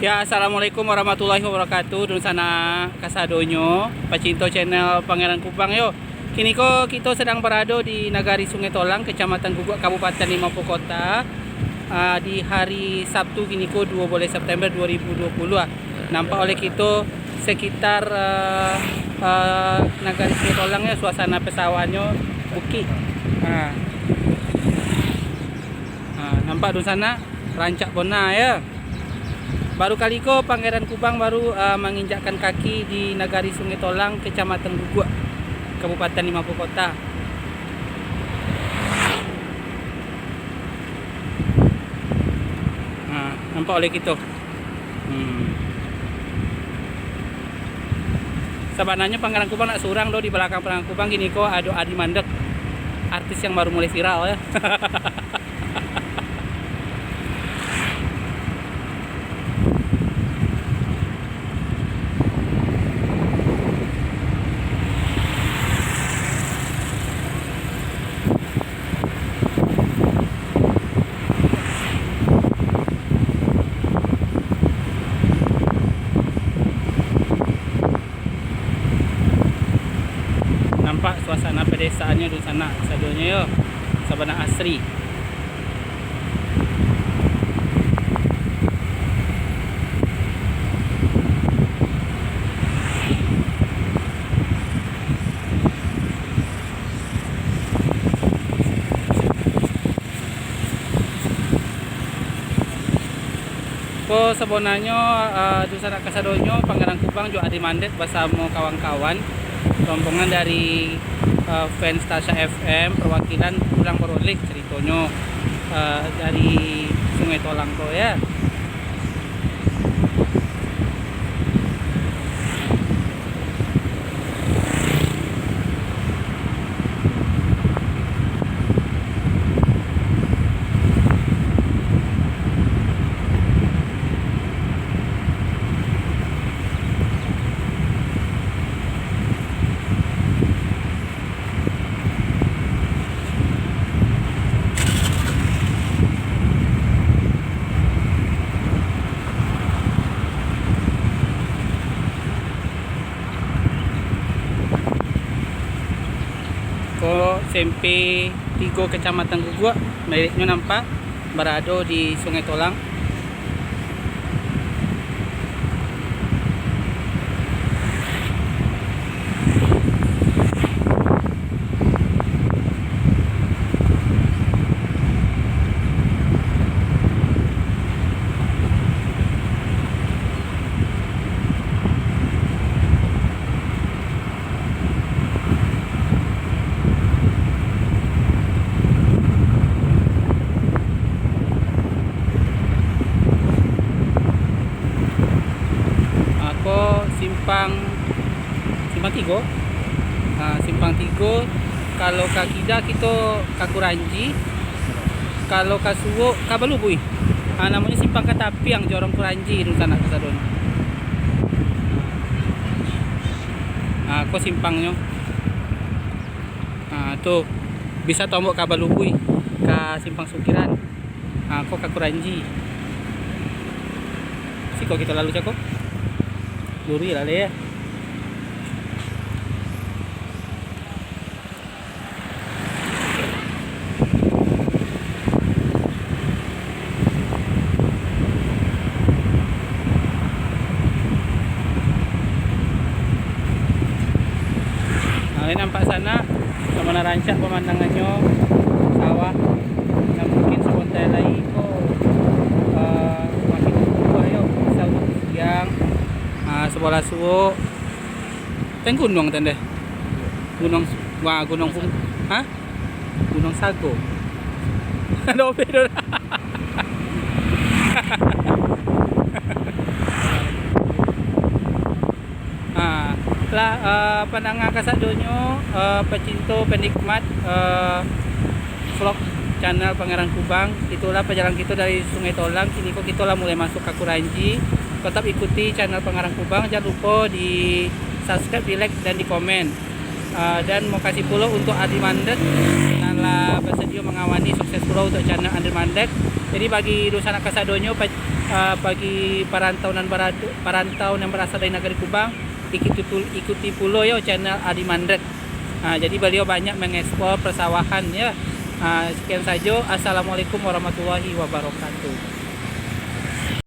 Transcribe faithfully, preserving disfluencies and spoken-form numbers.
Ya, assalamualaikum warahmatullahi wabarakatuh. Dunsanak kasadonyo, pacinto channel Pangeran Kubang yo. Kiniko kito sadang barado di Nagari Sungai Tolang, Kecamatan Guguak, Kabupaten Limau Purut Kota, ah, di hari Sabtu kiniko, duo baleh September duo ribu duo puluh, ah. Nampak oleh kito sekitar, ah, ah, Nagari Sungai Tolang yo, suasana pesawahannyo bukik. Ah. Ah, nampak dunsanak, rancak bona yo. Baru kali ko Pangeran Kubang baru, ah, manginjakkan kaki di Nagari Sungai Tolang, Kecamatan Guguak, Kabupaten Limau Purut Kota. Nah, nampak oleh kito. Hmm. Sabananyo Pangeran Kubang ndak surang doh, di balakang Pangeran Kubang kiniko ado Adi Mandek, artis yang baru mulai viral yo. Nampak suasana padesaannyo dunsanak sadonyo yo, sabana asri. Ko sabonanyo, eh, dunsanak kasadonyo, Pangeran Kubang jo Adi Mandek basamo kawan-kawan, rombongan dari, eh, fans Tasya F M, perwakilan pulang baroleh caritonyo, eh, dari Sungai Tolang ko yo. Ko S M P tigo Kecamatan Guguak, mereknyo nampak, barado di Sungai Tolang. Ah, ko simpang, simpang tigo. Ah, simpang tigo, kalau ka kida kito ka Kuranji, kalau ka suok ka Balubui. Ah, namonyo simpang Katapiang, jorong Kuranji, dunsanak kasadonyo. Ah, ko simpangnyo. Ha, tu, bisa tombok ka Balubui, ka Simpang Sukiran. Ha, ko ka Kuranji. Siko kito lalu cako. Lurih lah, leh. Nah, ini nampak sanak, sabana rancak pamandangannyo, sawah, nan mungkin sabonta lai ko, eh, samakin baruah yo, bisa urang siang, ah, sabalah suok, teng gunuang tandeh. Gunuang, wah, gunuang pun, ha? Gunuang Sago. Dobeh tu. Ha, lah, eh, pandanga kasadonyo, eh, pacinto, panikmat, eh, vlog channel Pangeran Kubang. Itulah pajalan kito dari Sungai Tolang. Kiniko kito lah mulai masuk ka Kuranji. Tetap ikuti channel Pangeran Kubang. Jangan lupa di subscribe, di like, dan di komen. Ah, dan makasih pulo untuk Adi Mandek nan lah basadio mangawani, sukses pulo untuk channel Adi Mandek. Jadi bagi dunsanak kasadonyo, pa-, Ah, bagi parantau nan barado, parantau nan barasal dari Nagari Kubang, ikuti pul-, ikuti pulo yo channel Adi Mandret. Ah, jadi baliau banyak mengeksplor persawahan ya. Ah, sekian sajo. Assalamualaikum warahmatullahi wabarakatuh.